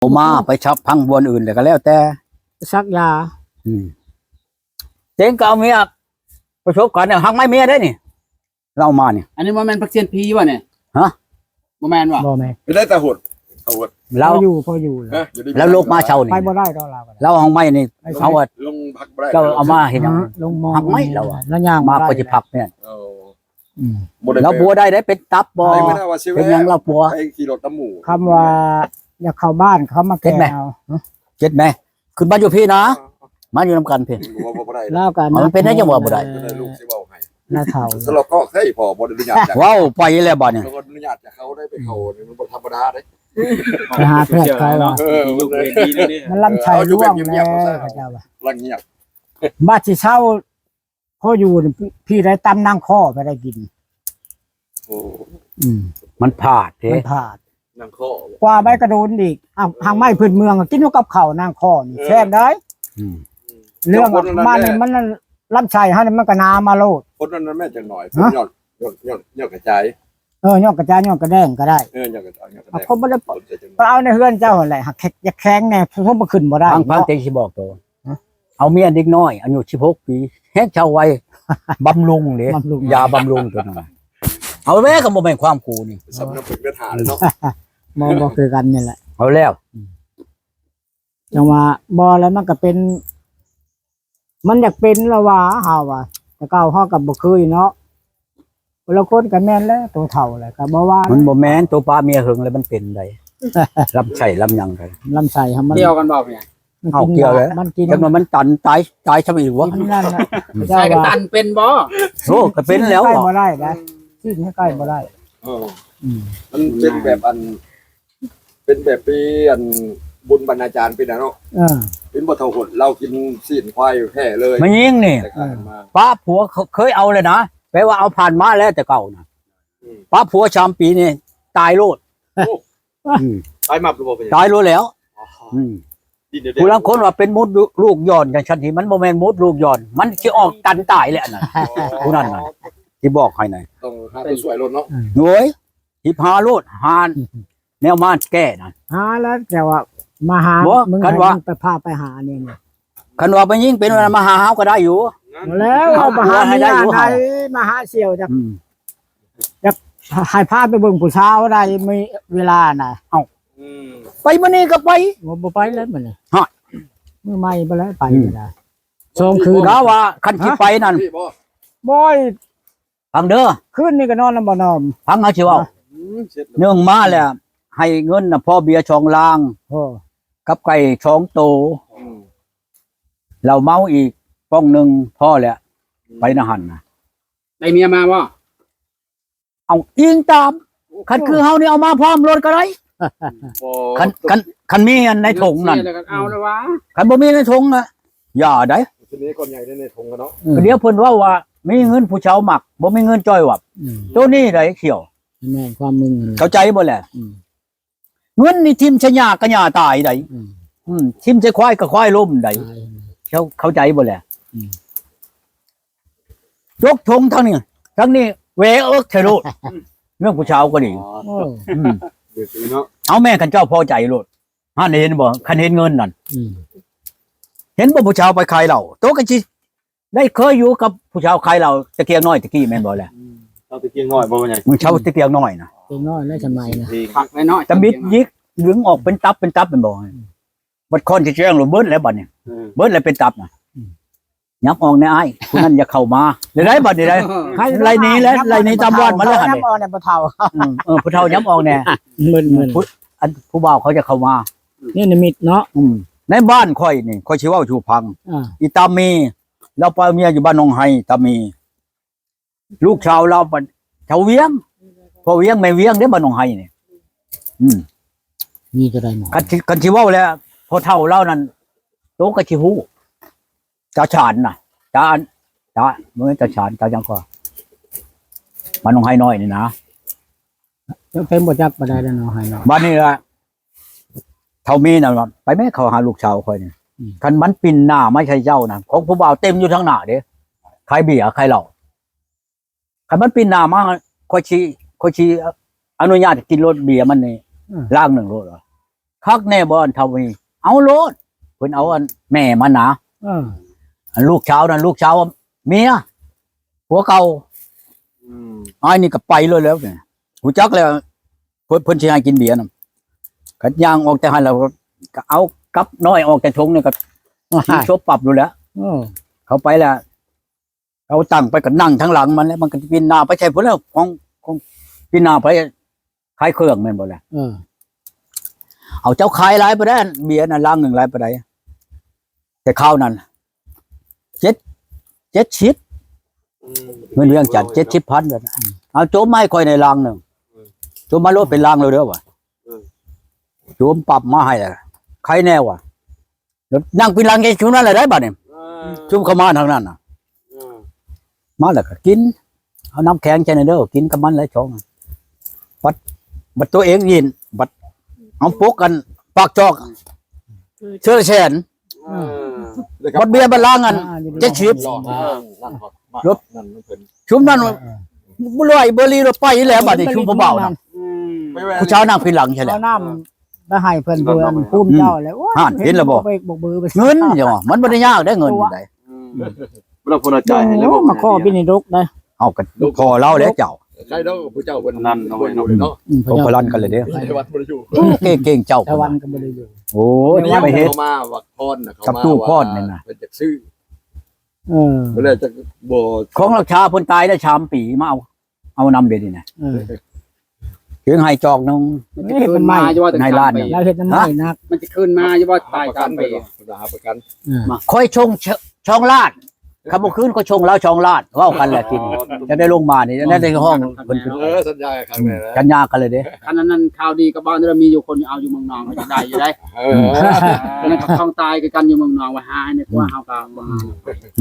ບໍ່ມາ ໄປຊັກພັງບ່ອນອື່ນແລ້ວກໍແລ້ວແຕ່ ໄປສັກຢາ ອືມ ເຕັງກໍເອົາເມຍ ປະສົບກັນ ຫັກໄມ້ເມຍໄດ້ນີ້ ລາວເອົາມານີ້ ອັນນີ້ບໍ່ແມ່ນຜັກຊຽນຜີບໍ່ນີ້? ຮະ? ບໍ່ແມ່ນບໍ່? ບໍ່ແມ່ນ ໄດ້ຕາຫົດ ຕາຫົດ ລາວ ພໍຢູ່ ພໍຢູ່ ຮະ? ລາວລົກມາເຊົ້ານີ້ ໄປບໍ່ໄດ້ດອກລາວກໍໄດ້ ລາວເອົາໄມ້ນີ້ ເອົາ ລົງພັກບໍ່ໄດ້ ເຈົ້າເອົາມາເຮັດຫຍັງ? ລົງມອງ ຫັກໄມ້ລາວ ລາວຍ່າງມາ ບໍ່ໄດ້ ກໍຊິພັກແມ່ນ ເອີ ອືມ ບໍ່ໄດ້ ລາວປົວໄດ້ເດ້ ເປັນຕັບບໍ່ ເປັນຫຍັງລາວປົວ ໄປຂີ່ລົດນຳໝູ່ ຄຳວ່າຢາກເຂົ້າບ້ານ ເຂົາມາແກ່ເອົາ ເຈັດແມ່ ຂຶ້ນມາຢູ່ພີ້ນະ ມາຢູ່ນຳກັນພີ້ ບໍ່ ບໍ່ໄດ້ ລາວກໍ ມັນເປັນໄດ້ຈັ່ງວ່າບໍ່ໄດ້ ລູກຊິເວົ້າໃຫ້ ລາວເຖົ້າ ສະລະກອກໃສ່ພໍ່ບໍ່ໄດ້ອະນຸຍາດຈາກ ເວົ້າໄປແລ້ວບາດນີ້ ລາວອະນຸຍາດຈາກເຂົາໄດ້ ໄປເຂົ້ານີ້ມັນບໍ່ທຳມະດາເດ້ ໄປຫາແພດເຂົາ ເອີ ມັນລຳໄສ້ລ່ວງແລ້ວ ເຂົາເຈົ້າວ່າ ລັງງຽບ ບາດຊິເຊົາ ພໍຢູ່ນີ້ ພີ້ໄດ້ຕຳນາງຄໍ້ໄປໄດ້ກິນ ໂອ້ ອືມ ມັນພາດເດ້ ມັນພາດ ນາງຄໍ້ ກວ່າໃບກະໂດນອີກ ອ້າວ ຫາກໄມ້ພື້ນເມືອງ ກິນຢູ່ກັບເຂົ້ານາງຄໍ້ນີ້ ເອີ ແຊບໄດ໋ ອືມ ເລື່ອງມັນນີ້ ມັນລຳໄສ້ເຮົານີ້ ມັນກໍໜາມາໂລດ ຄົນນັ້ນແມ່ນຈັກໜ້ອຍ ຍອດ ຍອດ ຍອດ ຍອດກະຈາຍ ເອີ ຍອດກະຈາຍ ຍອດກະແດງກໍໄດ້ ເອີ ຍອດກະຈາຍ ຍອດກະແດງ ເອົາໃນເຮືອນເຈົ້າຫັ້ນແຫຼະ ຫາກຢາກແຂງແດ່ ສົມບໍ່ຂຶ້ນບໍ່ໄດ້ ຟັງ ຟັງເຕັງຊິບອກໂຕ ເອົາເມຍເດັກນ້ອຍອາຍຸສິບຫົກປີ ແຮງເຊົາໄວ ບຳລຸງເດ້ ບຳລຸງ ຢາບຳລຸງໂຕນັ້ນ ເອົາແລ້ວ ກໍບໍ່ແມ່ນຄວາມກູນີ້ ສຳນຳເປັນເວທາເນາະ ມອງບໍ່ຄືກັນນີ້ແຫຼະ ເອົາແລ້ວ ອືມ ຈັ່ງວ່າ ບໍ່ແລ້ວມັນກໍເປັນ ມັນຢາກເປັນລະວ່າ ເຮົາວ່າ ແຕ່ເກົ່າເຮົາກໍບໍ່ເຄີຍເນາະ ຄົນລະຄົນກໍແມ່ນແຫຼະ ໂຕເຖົ້າແລ້ວກໍບໍ່ວ່າ ມັນບໍ່ແມ່ນ ໂຕປະເມຍເຫິງແລ້ວມັນເປັນໄດ໋ ລຳໄສ້ລຳຫຍັງໄດ໋ ລຳໄສ້ເຮົາມັນ ກ່ຽວກັນບໍ່ເມຍ? ມັນ ເອົາ ກິນ ກ່ຽວແລ້ວ ມັນກິນ ຈັກໜ້ອຍມັນຕັນຕາຍ ຕາຍຊຳອີກວະ ກິນນັ້ນນະ ອືມ ເຈົ້າວ່າ ໃສ່ກັນຕັນເປັນບໍ່? ໂອ້ ກໍເປັນແລ້ວ ກິນໃກ້ບໍ່ໄດ້ນະ ອືມ ກິນໃຫ້ໃກ້ບໍ່ໄດ້ ເອີ ອືມ ມັນເປັນແບບອັນ ເປັນແບບປີອັນບຸນບັນນາຈານປີນັ້ນເນາະ ເອີ ເປັນບໍ່ເຖົ້າຫົດ ລາວກິນຊີ້ນຄວາຍແທ້ເລີຍ ມາຍິງນີ້ ແຕ່ການມາ ເອີ ປະຜົວເຄີຍເອົາແລ້ວນະ ແປວ່າເອົາຜ່ານມາແລ້ວແຕ່ເກົ່ານະ ອືມ ປະຜົວສາມປີນີ້ຕາຍໂລດ ໂອ້ ອືມ ຕາຍມັບຫຼືບໍ່? ຕາຍໂລດແລ້ວ ອໍ ອືມ ດິນເດ ຜູ້ລາງຄົນວ່າເປັນມຸດລູກຍ້ອນ ຈັ່ງຊັ້ນທີ່ ມັນບໍ່ແມ່ນມຸດລູກຍ້ອນ ມັນຊິອອກຕັນຕາຍແຫຼະອັນນັ້ນ ອໍ ຜູ້ນັ້ນນະ ຊິບອກໃຫ້ນະ ຕ້ອງຫາຕົວຊ່ວຍໂລດເນາະ ໂອ້ຍ ຊິຫາໂລດ ຫາ ອືມ ແນວມາແກ້ນະ ຫາແລ້ວ ແຕ່ວ່າມາຫາ ບໍ່ ຄັນວ່າ ໄປພາໄປຫານີ້ນະ ຄັນວ່າໄປຍິງເປັນ ອືມ ມາຫາເຮົາກໍໄດ້ຢູ່ ແລ້ວເຮົາມາຫາເມຍໃດ ມາຫາສ່ຽວຈັກ ອືມ ຢາກໃຫ້ພາໄປເບິ່ງຜູ້ສາວໃດ ມີເວລານະ ເອົ້າ ອືມ ໄປມື້ນີ້ກໍໄປ ບໍ່ ບໍ່ໄປແລ້ວມື້ນີ້ ຮະ ມື້ໃໝ່ໄປແລ້ວ ໄປ ອືມ ນະ ສອງຄືນ ກະວ່າຄັນຊິໄປນັ້ນ ບໍ່ ບໍ່ ຟັງເດີ ຄືນນີ້ກໍນອນນຳບໍ່ນອນ ຟັງເຮົາຊິເວົ້າ ອືມ ໜຶ່ງມາແລ້ວ ໃຫ້ເງິນນະພໍເບຍສອງລາງ ເອີ ກັບໄກ່ສອງໂຕ ອືມ ເຫຼົ້າເມົາອີກປ່ອງໜຶ່ງ ພໍແລ້ວ ອືມ ໄປນະຫັ້ນນະ ໄດ້ເມຍມາບໍ່? ເອົາ ອີງຕາມ ຄັນຄືເຮົານີ້ເອົາມາພ້ອມໂລດກໍໄດ້ ຄັນ ຄັນ ຄັນມີອັນໃນຖົງນັ້ນ ເອົາແລ້ວວ່າ ຄັນບໍ່ມີໃນຖົງນະ ຢ່າໄດ໋ ທີນີ້ກ້ອນໃຫຍ່ໃນຖົງເນາະ ອືມ ດຽວເພິ່ນເວົ້າວ່າມີເງິນຜູ້ຊາວມັກ ບໍ່ມີເງິນຈ້ອຍວັບ ອືມ ໂຕນີ້ໄດ໋ຂຽວ ແມ່ນຄວາມມຶງ ເຂົ້າໃຈບໍ່ແຫຼະ? ອືມ ເງິນນີ້ຖິ້ມໃສ່ຫຍ້າກໍຫຍ້າຕາຍໄດ໋ ອືມ ອືມ ຖິ້ມໃສ່ຄວາຍກໍຄວາຍລົ້ມໄດ໋ ເຈົ້າເຂົ້າໃຈບໍ່ແຫຼະ? ອືມ ຍົກຖົງທາງນີ້ ທາງນີ້ແຫວະເອິກໃສ່ໂລດ ເລື່ອງຜູ້ສາວກໍດີ ອໍ ອືມ ເອົາແມ່ ຄັນເຈົ້າພໍໃຈໂລດ ຫັ້ນເຫັນບໍ່ ຄັນເຫັນເງິນນັ້ນ ອືມ ເຫັນບໍ່ ຜູ້ສາວໄປຂາຍເຫຼົ້າ ໂຕກໍຊິ ໄດ້ເຄີຍຢູ່ກັບຜູ້ສາວຂາຍເຫຼົ້າຕະກຽງນ້ອຍຕະກີ້ແມ່ນບໍ່ແຫຼະ? ອືມ ເຊົາຕະກຽງນ້ອຍບໍ່ ພໍ່ໃຫຍ່? ອືມ ເຊົາຕະກຽງນ້ອຍນະ ຕະກຽງນ້ອຍແລ້ວສະໄໝນະ ຄັກແນ່ເນາະ ຕະບິດຍິກດຶງອອກເປັນຕັບເປັນຕັບແມ່ນບໍ່? ອືມ ບັດຄອນຊິແຈ້ງໂລດ ເບິດແລ້ວບັດນີ້ ເອີ ເບິດແລ້ວເປັນຕັບນະ ອືມ ຫຍັບອອກແດ່ອ້າຍ ຜູ້ນັ້ນຢ່າເຂົ້າມາ ໄດ້ບັດນີ້ໄດ້ ໄລ່ໜີແລ້ວ ໄລ່ໜີຕາມບ້ານມາແລ້ວ ຫຍັບອອກແດ່ບໍ່ເຖົ້າ ອືມ ເອີ ຜູ້ເຖົ້າຫຍັບອອກແດ່ ມຶນໆ ຜູ້ ອັນຜູ້ບ່າວເຂົາຈະເຂົ້າມາ ນີ້ນິມິດເນາະ ອືມ ໃນບ້ານຂ້ອຍນີ້ ຂ້ອຍຊິເວົ້າສູ່ຟັງ ອ່າ ອີຕາມີ ລາວໄປເອົາເມຍຢູ່ບ້ານໜອງໄຮ ຕາມີ ລູກສາວລາວບັດ ຊາວວຽງ ພໍ່ວຽງແມ່ວຽງເດ້ ບ້ານໜອງໄຮນີ້ ອືມ ມີແຕ່ໃດໝໍ ຄັນຊິ ຄັນຊິເວົ້າແລ້ວ ພໍ່ເຖົ້າລາວນັ້ນ ໂຕກໍຊິຮູ້ ຕາຊານນະ ຕາ ຕາ ບໍ່ແມ່ນຕາຊານ ຕາຫຍັງກໍ ບ້ານໜອງໄຮນ້ອຍນີ້ນະ ເຈົ້າເຕັມບໍ່ຈັກປານໃດແລ້ວເນາະ ໃຫ້ເນາະ ບັດນີ້ລະ ເຖົ້າມີນັ້ນວ່າ ໄປແມ້ເຂົ້າຫາລູກສາວຂ້ອຍນີ້ ອືມ ຄັນມັນປິ່ນໜ້າມາໃສ່ເຈົ້ານະ ຂອງຜູ້ບ່າວເຕັມຢູ່ທາງໜ້າເດ້ ຂາຍເບຍຂາຍເຫຼົ້າ ຄັນມັນປິ່ນໜ້າມາ ຂ້ອຍຊິ ຂ້ອຍຊິອະນຸຍາດໃຫ້ກິນໂລດ ເບຍມັນນີ້ ອືມ ລາງໜຶ່ງໂລດວ່າ ຄັກແນ່ບໍ່ ອັນເຖົ້ານີ້ ເອົາໂລດ. ເພິ່ນເອົາອັນແມ່ມັນນະ ເອີ ອັນລູກສາວນັ້ນ ລູກສາວເມຍ ຜົວເກົ່າ ອືມ ອ້າຍນີ້ກໍໄປໂລດແລ້ວ ຮູ້ຈັກແລ້ວ ເພິ່ນ ເພິ່ນຊິໃຫ້ກິນເບຍນຳ ກໍຍ່າງອອກແຕ່ຫັ້ນແລ້ວ ກໍເອົາກັບນ້ອຍອອກແຕ່ຖົງນີ້ ກໍ ໂອ້ຍ ກິນສົບປັບໂລດແຫຼະ. ເອີ ເຂົ້າໄປແລ້ວ ເອົາຕັ້ງໄປກໍນັ່ງທາງຫຼັງມັນແຫຼະ ມັນກໍປິ່ນໜ້າໄປໃສ່ພຸ້ນແຫຼະ ຂອງ ຂອງ ປິ່ນໜ້າໄປຂາຍເຄື່ອງແມ່ນບໍ່ລະ? ເອີ ເອົາ ເຈົ້າຂາຍຫຼາຍປານໃດ ເບຍນັ້ນລັງໜຶ່ງຫຼາຍປານໃດ? ແຕ່ຄາວນັ້ນ ເຈັດ ເຈັດສິບ ອືມ ເງິນວຽງຈັນ ເຈັດສິບພັນ ອືມ ເອົາໂຈມມາໃຫ້ຂ້ອຍໃນລັງໜຶ່ງ ອືມ ໂຈມມາໂລດເປັນລັງໂລດເດີວ່າ ເອີ ໂຈມປັບມາໃຫ້ລະ ໃຄແນ່ວ່າ ນັ່ງປີຫຼັງແກຊຸມນັ້ນລະໄດ໋ບາດນີ້ ເອີ ຊຸມເຂົ້າມາທາງນັ້ນນະ ເອີ ມາແລ້ວກໍກິນ ເອົານ້ຳແຂງໃສ່ແດ່ເດີ ກິນກັບມັນຫຼາຍຊ່ອງ ບັດ ບັດຕົວເອງອີກ ບັດເອົາປົກກັນປາກຈອກ ເທື່ອລະແສນ ເອີ ບັດເບຍບັດລັງອັນ ອ່າ ເຈັດສິບ ເອີ ລົດ ຊຸມນັ້ນ ເອີ ບໍ່ລວຍເບີລີລົດໄປແລ້ວບາດນີ້ ຊຸມຜູ້ບ່າວນະ ອືມ ຜູ້ສາວນັ່ງປີຫຼັງໃຊ່ແລ້ວ ເອົານ້ຳ ໄປໃຫ້ເພິ່ນ ເພິ່ນພູມເຈົ້າແລ້ວ ໂອ້ຍ ຫັ້ນ ເຫັນແລ້ວບໍ່? ເງິນ ເຈົ້າວ່າ ມັນບໍ່ໄດ້ຍາກເດ້ ເງິນນີ້ໄດ໋ ອືມ ບໍ່ໄດ້ຜູ້ນ້ອຍຈ່າຍໃຫ້ແລ້ວ ມາຂໍບິນດີດົກໄດ໋ ເອົາ ກໍຂໍລາວແຫຼະເຈົ້າ ໃຄດອກຜູ້ເຈົ້າເພິ່ນນັ້ນເນາະ ເນາະ ອືມ ເພິ່ນພະລັນກັນເລີຍເດ້ ໃນວັດບໍ່ໄດ້ຢູ່ ເກັ່ງເຈົ້າ ຕາວັນກໍບໍ່ໄດ້ຢູ່ ໂອ້ຍ ໄປເຮັດ ເຂົາມາວ່າຄອນນະ ເຂົາມາ ກັບຕູ້ຄອນນີ້ນະ ເພິ່ນຈັກຊື້ ເອີ ບໍ່ແລ້ວຈັກບໍ່ ຂອງລັກຊາເພິ່ນຕາຍໄດ້ສາມປີ ມາເອົາ ເອົານຳເດນີ້ນະ ເອີ ເຮັດໃຫ້ຈອກໜຶ່ງ ມັນຈະຄືນມາຢູ່ບໍ່ ໃຫ້ລ້ານໜຶ່ງ ລາວເຮັດນຳໄມ້ໜັກ ມັນຈະຄືນມາຢູ່ບໍ່ ຕາຍສາມປີ ຮັບປະກັນ ເພິ່ນວ່າຮັບປະກັນ ເອີ ຂ້ອຍສົ່ງສອງລ້ານ ຄັນບໍ່ຄືນຂ້ອຍສົ່ງລາວສອງລ້ານ ເວົ້າກັນແຫຼະ ກິນ ຈະໄດ້ລົງມານີ້ ຈະໄດ້ຮ້ອງເພິ່ນ ເອີ ສັນຍາກັນ ອືມ ສັນຍາກັນເລີຍເດ້ ຄັນນັ້ນ ຂ່າວດີກັບບ້ານເດີ ມີຢູ່ຄົນເອົາຢູ່ເມືອງນອງ ກໍໄດ້ຢູ່ໄດ໋ ເອີ ອືມ ອັນນັ້ນກໍຂອງຕາຍຄືກັນ ຢູ່ເມືອງນອງ ວ່າຫາໃຫ້ແດ່ ກວ່າເຮົາກໍບໍ່ຫາ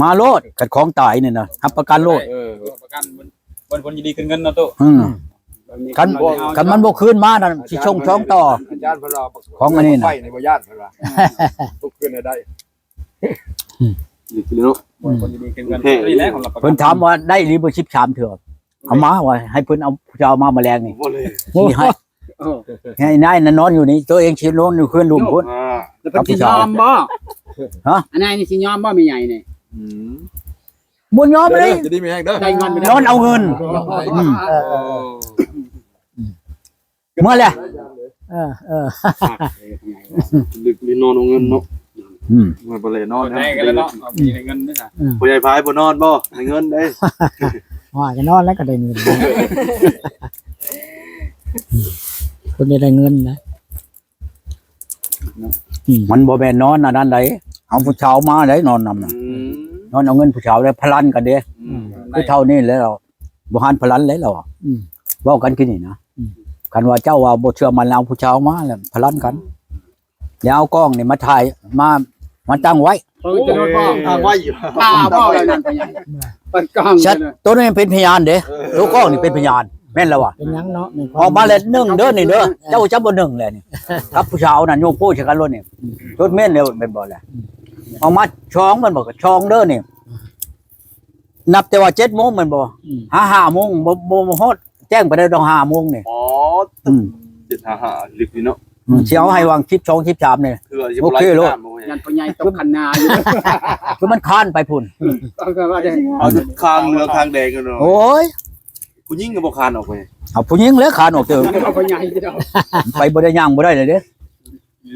ມາໂລດ ຄັນຂອງຕາຍນີ້ນະ ຮັບປະກັນໂລດ ເອີ ຮັບປະກັນ ເພິ່ນ ເພິ່ນ ເພິ່ນຍິນດີຄືນເງິນເນາະ ໂຕະ ອືມ ຄັນ ຄັນມັນບໍ່ຄືນມານັ້ນ ຊິສົ່ງສອງຕໍ່ ອາຈານເພິ່ນວ່າ ຂອງອັນນີ້ນະ ໄປນີ້ບໍ່ຢ້ານ ເພິ່ນວ່າ ທຸບຄືນໃຫ້ໄດ້ ອືມ ນີ້ແຫຼະ ເພິ່ນຍິນດີຄືນເງິນ ນີ້ແຫຼະ ເພິ່ນຖາມວ່າໄດ້ອີ່ຫຼີບໍ່ ສິບສາມເທື່ອ ເອົາມາ ວ່າໃຫ້ເພິ່ນເອົາຜູ້ສາວມາມື້ແລງນີ້ ບໍ່ເລີຍ ຊິໃຫ້ ເອີ ໃຫ້ນາຍນັ້ນນອນຢູ່ນີ້ ໂຕເອງຊິນອນຢູ່ເຮືອນລຸ່ມພຸ້ນ ອ່າ ແລ້ວເພິ່ນຊິຍອມບໍ່? ຮະ? ອັນນັ້ນນີ້ຊິຍອມບໍ່ ແມ່ໃຫຍ່ນີ້? ອືມ ບໍ່ຍອມເລີຍ ຈະດີມີແຮງເດີ ນອນເອົາເງິນ ອືມ ເອີ ເມື່ອແຫຼະ ເອີ ເອີ ລຶກນີ້ນອນເອົາເງິນເນາະ ອືມ ເມື່ອບໍ່ໄດ້ນອນ ເຂົ້າໃຈກັນແລ້ວເນາະ ມີແຕ່ເງິນເດ້ ອືມ ພໍ່ໃຫຍ່ພາຍບໍ່ນອນບໍ່ ໄດ້ເງິນເດ້ ວ່າຈະນອນແລ້ວກໍໄດ້ເງິນ ຄົນໄດ້ເງິນນະ ອືມ ມັນບໍ່ແມ່ນນອນອັນນັ້ນໃດ ເອົາຜູ້ສາວມາໄດ໋ນອນນຳນະ ອືມ ນອນເອົາເງິນຜູ້ສາວໄດ້ ພະລັນກັນເດ້ ອືມ ຄືເທົ່ານີ້ແຫຼະ ບໍ່ຫັນພະລັນເລີຍລາວ ອືມ ເວົ້າກັນຄືນີ້ນະ ອືມ ຄັນວ່າເຈົ້າວ່າບໍ່ເຊື່ອໝັ້ນ ເອົາຜູ້ສາວມາແລ້ວພະລັນກັນ ແລ້ວເອົາກ້ອງນີ້ມາຖ່າຍ ມາ ມາຕັ້ງໄວ້ ເອີ ຈະໄດ້ກ້ອງ ຕັ້ງໄວ້ຢູ່ ຕາບໍ່ແລ້ວນັ້ນ ເປັນກ້ອງ ໂຕນີ້ເປັນພະຍານເດ້ ເອີ ໂຕກ້ອງນີ້ເປັນພະຍານ ແມ່ນແລ້ວວ່າ ເປັນຫຍັງເນາະ ອອກມາແລ້ວໜຶ່ງເດີນີ້ເດີ ເຈົ້າຈະບໍ່ໜຶ່ງແລ້ວນີ້ ກັບຜູ້ສາວນັ້ນໂຍໂປ້ໃສ່ກັນໂລດນີ້ ອືມ ຈົດແມ່ນແລ້ວແມ່ນບໍ່ລະ ອືມ ອອກມາສອງແມ່ນບໍ່ ກໍສອງເດີນີ້ ນັບແຕ່ວ່າເຈັດໂມງແມ່ນບໍ່ ອືມ ຫາຫ້າໂມງ ບໍ່ ບໍ່ ບໍ່ຮອດແຈ້ງປານໃດດອກ ຫ້າໂມງນີ້ ອໍ ອືມ ເຈັດຫ້າຫ້າ ລຶກນີ້ເນາະ ອືມ ຊິເອົາໃຫ້ຫວ່າງສິບສອງ ສິບສາມນີ້ ໂອເຄໂລດ ຢ້ານພໍ່ໃຫຍ່ຕົກຄັນນາຢູ່ ຄືມັນຄານໄປພຸ້ນ ເອົາຄາງເຫຼືອງຄາງແດງກັນເນາະ ໂອ້ຍ ຜູ້ຍິງກໍບໍ່ຄານອອກໄປ ເອົາຜູ້ຍິງແຫຼະຄານອອກເຕີ ເອົາພໍ່ໃຫຍ່ ໄປບໍ່ໄດ້ ຍ່າງບໍ່ໄດ້ເລີຍເດ້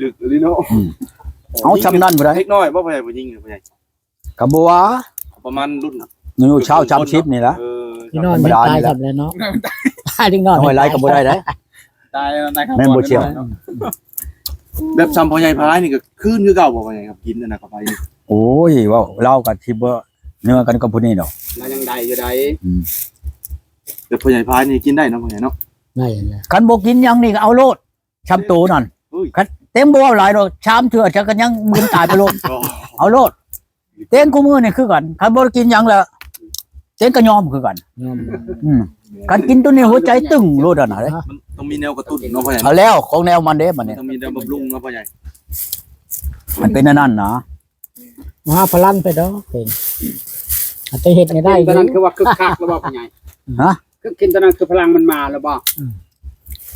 ລຶກອີ່ຫຼີເນາະ ອືມ ເອົາຊ່ຳນັ້ນບໍ່ໄດ້ ເດັກນ້ອຍບໍ່ ຜູ້ໃຫຍ່ ຜູ້ຍິງ ຜູ້ໃຫຍ່ ກໍບໍ່ວ່າ ປະມານລຸ້ນອາຍຸຊາວ ສາມສິບນີ້ລະ ເອີ ພີ່ນ້ອງ ທຳມະດານີ້ລະ ຕາຍຊ້ຳແລ້ວເນາະ ຕາຍເດັກນ້ອຍ ນ້ອຍຫຼາຍກໍບໍ່ໄດ້ເດ້ ຕາຍ ຕາຍ ແມ່ນບໍ່ ເຈົ້າ ແບບຊ່ຳພໍ່ໃຫຍ່ພາຍນີ້ກໍຄືນຄືເກົ່າບໍ່ ພໍ່ໃຫຍ່ ກັບກິນອັນນັ້ນເຂົ້າໄປນີ້ ໂອ້ຍ ເວົ້າລາວກໍຊິບໍ່ເໜືອກັນກັບຜູ້ນີ້ດອກ ລາວຍັງໄດ້ຢູ່ໃດ ອືມ ແບບພໍ່ໃຫຍ່ພາຍນີ້ກິນໄດ້ເນາະ ພໍ່ໃຫຍ່ເນາະ ໄດ້ແຫຼະ ຄັນບໍ່ກິນຫຍັງນີ້ກໍເອົາໂລດ ຊ່ຳໂຕນັ້ນ ເຮີ້ຍ ຄັນເຕັງບໍ່ເວົ້າຫຼາຍດອກ ສາມເທື່ອ ເຈົ້າກໍຍັງບຶນຕາຍໄປໂລດ ເອົາໂລດ ເຕັງຄູ່ມື້ນີ້ຄືກັນ ຄັນບໍ່ໄດ້ກິນຫຍັງແລ້ວ ເຕັງກໍຍອມຄືກັນ ຍອມ ອືມ ຄັນກິນໂຕນີ້ຫົວໃຈຕຶ້ງໂລດຫັ້ນນະ ມັນຕ້ອງມີແນວກະຕຸ້ນເນາະ ພໍ່ໃຫຍ່ ເອົາແລ້ວ ຂອງແນວມັນເດ້ ມັນນີ້ ຕ້ອງມີແນວບຳລຸງເນາະ ພໍ່ໃຫຍ່ ມັນເປັນອັນນັ້ນນະ ມາພະລັນໄປດອກເອງ ອາດຈະເຮັດໃຫ້ໄດ້ຢູ່ ຕອນນັ້ນຄືວ່າຄຶກຄັກແລ້ວບໍ່ ພໍ່ໃຫຍ່ ຮະ? ຄືກິນຕອນນັ້ນຄືພະລັງມັນມາແລ້ວບໍ່? ອືມ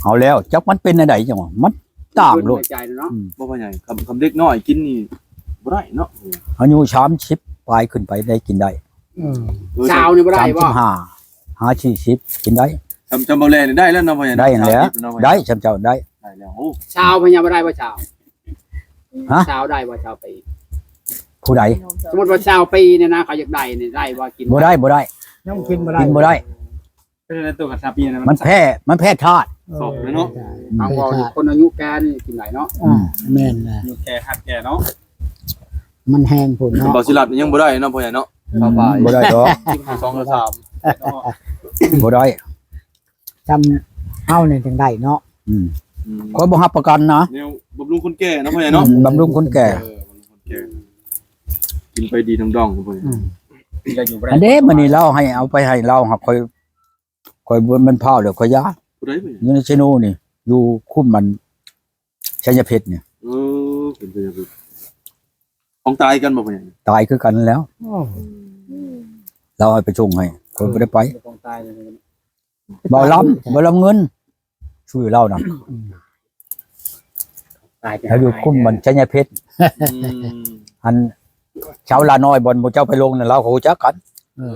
ເອົາແລ້ວ ຈັກມັນເປັນແນວໃດຈັ່ງວ່າ ມັນ ຕ່າງໂລດ ໃນໃຈເນາະ ອືມ ບໍ່ວ່າຫຍັງ ຄຳ ຄຳເດັກນ້ອຍກິນນີ້ບໍ່ໄດ້ເນາະ ອາຍຸສາມສິບປາຍຂຶ້ນໄປໄດ້ກິນໄດ້ ເອີ ເອີ ຊາວນີ້ບໍ່ໄດ້ບໍ່ ສາມສິບຫ້າ ຫາສີ່ສິບກິນໄດ້ ຈຳ ຈຳບໍ່ແລນີ້ໄດ້ແລ້ວເນາະ ໄດ້ແລ້ວ ໄດ້ ສາມສິບເນາະ ໄດ້ ຈຳເຈົ້າໄດ້ ໄດ້ແລ້ວ ໂອ້ ຊາວພະຍາບໍ່ໄດ້ບໍ່ຊາວ ຮະ ຊາວໄດ້ບໍ່ ຊາວປີ ຜູ້ໃດ ສົມມຸດວ່າຊາວປີນີ້ນະ ເຂົາຢາກໄດ້ນີ້ ໄດ້ບໍ່ ກິນ ບໍ່ໄດ້ ບໍ່ໄດ້ ຍັງກິນບໍ່ໄດ້ ກິນບໍ່ໄດ້ ເປັນໃດຕົວກັນຊາວປີນະ ມັນແພ້ ມັນແພ້ທາດ ເອີ ສອບເລີຍເນາະ ອືມ ທາງເວົ້ານີ້ ຄົນອາຍຸແກ່ນີ້ກິນໄດ້ເນາະ ອືມ ອ່າ ແມ່ນແຫຼະ ອາຍຸແກ່ ຮາກແກ່ເນາະ ມັນແຮງພຸ້ນເນາະ ເບົາຊິລັດນີ້ຍັງບໍ່ໄດ້ເນາະ ພໍ່ໃຫຍ່ເນາະ ອືມ ສະບາຍ ບໍ່ໄດ້ດອກ ສອງ ສາມ ບໍ່ໄດ້ ຊ່ຳເຮົານີ້ຈັ່ງໄດ້ເນາະ ອືມ ອືມ ຂ້ອຍບໍ່ຮັບປະກັນນະ ແນວບຳລຸງຄົນແກ່ເນາະ ພໍ່ໃຫຍ່ເນາະ ອືມ ບຳລຸງຄົນແກ່ ເອີ ບຳລຸງຄົນແກ່ ກິນໄປດີດອງໆ ພໍ່ໃຫຍ່ ອືມ ອັນເດ້ ມື້ນີ້ລາວໃຫ້ເອົາໄປໃຫ້ລາວ ຫາກຂ້ອຍ ຂ້ອຍບໍ່ແມ່ນພ້າວແລ້ວ ຂ້ອຍຢາ ຜູ້ໃດ ຢູ່ໃນເຊໂນນີ້ ຢູ່ຄຸ້ມມັນ ໄຊຍະເພັດນີ້ ເອີ ເປັນໄຊຍະເພັດ ຂອງຕາຍກັນບໍ່ ພໍ່ໃຫຍ່ ຕາຍຄືກັນແລ້ວ ໂອ້ ລາວໃຫ້ໄປສົ່ງໃຫ້ ຂ້ອຍບໍ່ໄດ້ໄປ ຂອງຕາຍ ເບົາລຳ ເບົາລຳເງິນ ຊື່ລາວນະ ອືມ ຕາຍ ລາວຢູ່ຄຸ້ມມັນໄຊຍະເພັດ ອືມ ອັນຊາວລານ້ອຍ ບ່ອນໝູ່ເຈົ້າໄປລົງນັ້ນ ລາວກໍຮູ້ຈັກກັນ ເອີ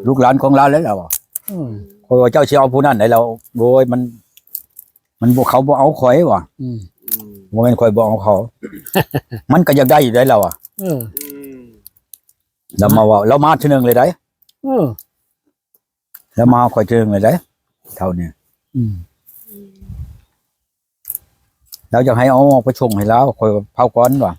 ເອີ ລູກຫຼານຂອງລາວແຫຼະ ລາວວ່າ ອືມ ຂ້ອຍວ່າເຈົ້າຊິເອົາຜູ້ນັ້ນໃດ ລາວ ໂອ້ຍ ມັນ ມັນບໍ່ ເຂົາບໍ່ເອົາຂ້ອຍວ່າ ອືມ ອືມ ບໍ່ແມ່ນຂ້ອຍບໍ່ເອົາເຂົາ ມັນກໍຢາກໄດ້ຢູ່ໃດ ລາວວ່າ ເອີ ອືມ ລາວມາເວົ້າ ລາວມາເທື່ອໜຶ່ງເລີຍໃດ ເອີ ລາວມາຫາຂ້ອຍເທື່ອໜຶ່ງເລີຍໃດ ເຖົ້ານີ້ ອືມ ລາວຢາກໃຫ້ເອົາອອກໄປສົ່ງໃຫ້ລາວ ຂ້ອຍເຜົາກ່ອນວ່າ